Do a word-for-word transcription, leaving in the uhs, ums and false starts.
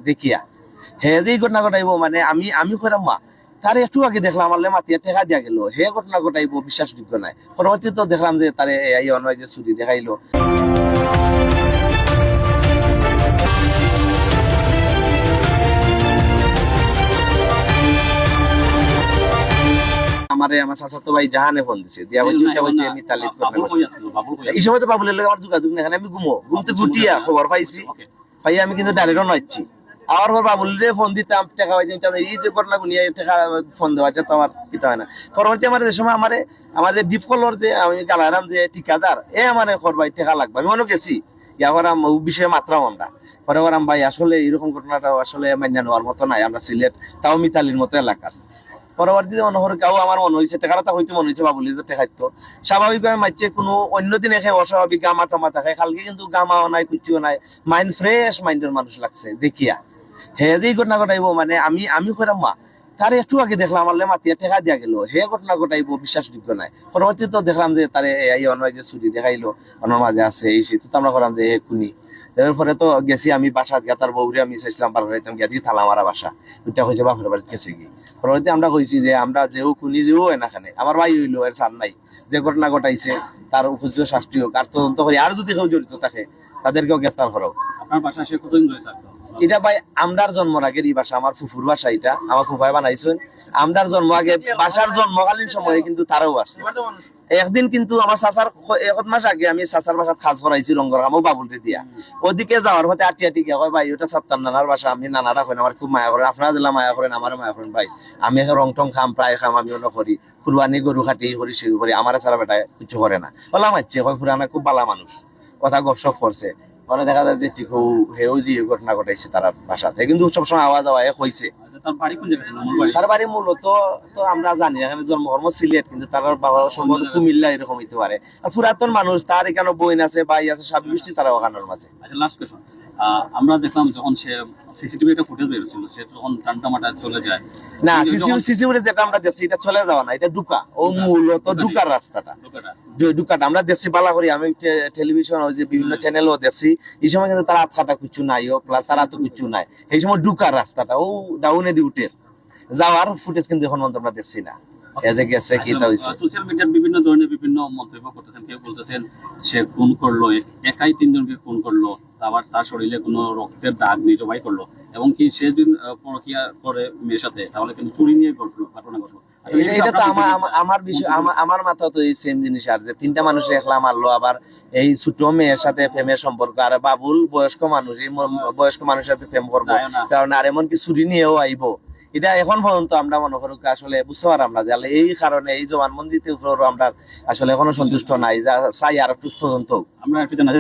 দেখিয়া। হে যে এই ঘটনা ঘটাইবো, মানে, আমি আমি কইরাম, মা, তারে একটু আগে দেখলাম, আমার লগে মাতিয়া টেকা দিয়া গেল, হে ঘটনা ঘটাইবো, বিশ্বাসযোগ্য নায়। পরবর্তী তো দেখলাম যে তারে এই অনয় যে ছুরি দেখাইলো। আমারে আমার চাচাতো ভাই জাহানে ফোন দিছে, দিয়া কইছে, না, "ইটা না, কইছে না, মিতালির বাবুল ঘটনা কই ঘটছে।" আছিল? বাবুল কই এই আছিল? সময় তো বাবুলের লগে আমার যোগাযোগ নাই, আমি ঘুমো, ঘুমতে বাবুল ছিল ফুটিয়া না। খবর পাইছি। ওকে। ভাই, আমি কিন্তু ডাইরেক্টও নাচছি। আমার পর বাবুলরে ফোন দিতাম, টেকা পাইতাম, তাদের এই যে ঘটনা গুনিয়া টেকা ফোন দেওয়া, এটা তো আমার কিতা হয় না। পরবর্তী আমার যে সময় আমারে, আমার যে ডিপ কলর যে আমি গালারাম যে ঠিকাদার, এ আমারে কর ভাই টেকা লাগবে, আমি অনো গেছি, ইয়া করাম, ও বিষয়ে মাতরাম আমরা। পরে করাম ভাই, আসলে এইরকম ঘটনাটা আসলে মাইনা নেওয়ার মতো নাই, আমরা সিলেট, তাও মিতালির মতো এলাকার। পরবর্তীতে মনে করি কেউ আমার মনে হইছে, টেকাটা হইতে মনে হইছে বাবুলি যে টেকাইতো। স্বাভাবিকভাবে মাইচ্ছে কোনো অন্য দিন একে অস্বাভাবিক গামা টামা থাকে, কালকে কিন্তু গামাও নাই, কুচ্ছিও নাই, মাইন্ড ফ্রেশ, মাইন্ডের মানুষ লাগছে দেখিয়া। হে যে এই ঘটনা ঘটাইবো, মানে, আমি আমি কইরাম, মা, তারে একটু আগে দেখলাম, আমার লগে মাতিয়া টেকা দিয়া গেল, হে ঘটনা ঘটাইবো, বিশ্বাসযোগ্য নায়। পরবর্তী তো দেখলাম যে তারে এই অনয় যে ছুরি দেখাইলো, অনর মাঝে আছে, এই সেই, তো আমরা করাম যে হে খুনি। এরপরে তো গেছি আমি বাসাত গিয়া, তার বউরে আমি চাইছিলাম বার করাইতাম, গিয়া দেখি তালা মারা বাসা। ওইটা কইছে বাপের বাড়িত গেছে কি। পরবর্তী আমরা কইছি যে আমরা যেও খুনি যেও হয় না কেনে, আমার ভাই হইলো, এর সার নাই, যে ঘটনা ঘটাইছে তার উপযুক্ত শাস্তি হোক, আর তদন্ত করি আর যদি কেউ জড়িত থাকে তাদেরকেও গ্রেফতার করো। আপনার বাসায় সে কতদিন ধরে থাকতো? এটা ভাই আমরার জন্মর আগের এই বাসা, আমার ফুফুর বাসা এটা, আমার ফুফায় বানাইছেন। আমরার জন্ম আগে, বাসার জন্মকালীন সময়ে কিন্তু তারাও আসতো। একদিন কিন্তু আমার চাচার ক-, এক মাস আগে আমি চাচার বাসাত কাজ করাইছি রঙর কামও বাবুলরে দিয়া। ওদিকে যাওয়ার পথে আটি আটি গিয়া কয়, "ভাই, ওটা সাত্তার নানার বাসা, আমি নানারা কইন, আমার খুব মায়া করেন, আপনারা দিলা মায়া করেন, আমারও মায়া করেন ভাই। আমি এখন রং টং কাম, প্রায় কাম আমি অন্য করি, কুরবানি গরু কাটি, ই করি, সেই করি, আমারে ছাড়া বেটায় কিছু করে না।" ওলা মারছে, কয়, "পুরানা খুব ভালা মানুষ।" কথা গপসপ করছে। মানে দেখা যায় যে টিকু হেও যে এই ঘটনা ঘটাইছে তার বাসাতে, কিন্তু সবসময় আওয়া যাওয়া এ হইছে। আচ্ছা, তার বাড়ি কোন জায়গায়? তার বাড়ি মূলত তো আমরা জানি না, এখানে জন্মকর্ম সিলেট, কিন্তু তার বাবা সম্ভবত কুমিল্লা এরকম হইতে পারে। আর পুরাতন মানুষ, তার এখানে বোন আছে, ভাই আছে, সব গোষ্ঠী তারা ওখানের মাঝে। আচ্ছা, লাস্ট কোয়েশ্চন। আমরা দেখলাম যখন সে সিসিটিভি একটা ফুটেজ বের হচ্ছিল, সে তখন টান্টা মাটা চলে যায়। না, সিসিটিভি যেটা আমরা দেখছি, এটা চলে যাওয়া না, এটা ঢুকা। ও ঢুকা। মূলত ঢুকা ঢুকার দিয়ে। রাস্তাটা। ঢুকাটা। ঢু-, ঢুকাটা। আমরা দেখছি বালা করি, আমি টে-, টেলিভিশন, ওই যে বিভিন্ন হুম। চ্যানেলও দেখছি, এই সময় কিন্তু তার আত কাটা কিচ্ছু নাই, ও প্লাস তার আতো কিচ্ছু নাই। এই সময় ঢুকার রাস্তাটা, ও ডাউনে দি উঠের। যাওয়ার ফুটেজ কিন্তু এখন পর্যন্ত আমরা দেখছি না। এ যে গেছে, আচ্ছা, কিতা হইছে। সোশ্যাল মিডিয়ার বিভিন্ন ধরনের বিভিন্ন মন্তব্য করতেছেন, কেউ বলতেছেন সে খুন করলো, এ-, একাই তিনজনকে খুন করলো, আবার তার শরীরে কোনো রক্তের দাগ নেই, জবাই করলো, এবং কি সে যদি, আহ, পরকিয়া করে মেয়ের সাথে, তাহলে কিন্তু চুরি নিয়ে ঘটলো, ঘটনা ঘটলো। আচ্ছা, এই এটা, এটা তো ব্যাপারটা আমার, কি? আমার, আমার বিষয়, আমার, আমার মাথা তো এই সেম জিনিস, আর যে তিনটা মানুষ একলা মারলো, আবার এই ছোট মেয়ের সাথে প্রেমের সম্পর্ক, আর বাবুল বয়স্ক মানুষ, এই ম-, বয়স্ক মানুষের সাথে প্রেম করবো, যায় না। কারণ আর এমনকি চুরি নিয়েও আইবো। এটা এখন পর্যন্ত আমরা মনে করুক আসলে বুঝতে পারলাম না যে আসলে এই কারণে এই জবানবন্দিতে উপরে আমরা আসলে এখনো সন্তুষ্ট নাই, যা চাই আর একটু তদন্ত হোক। আমরা একটু জানা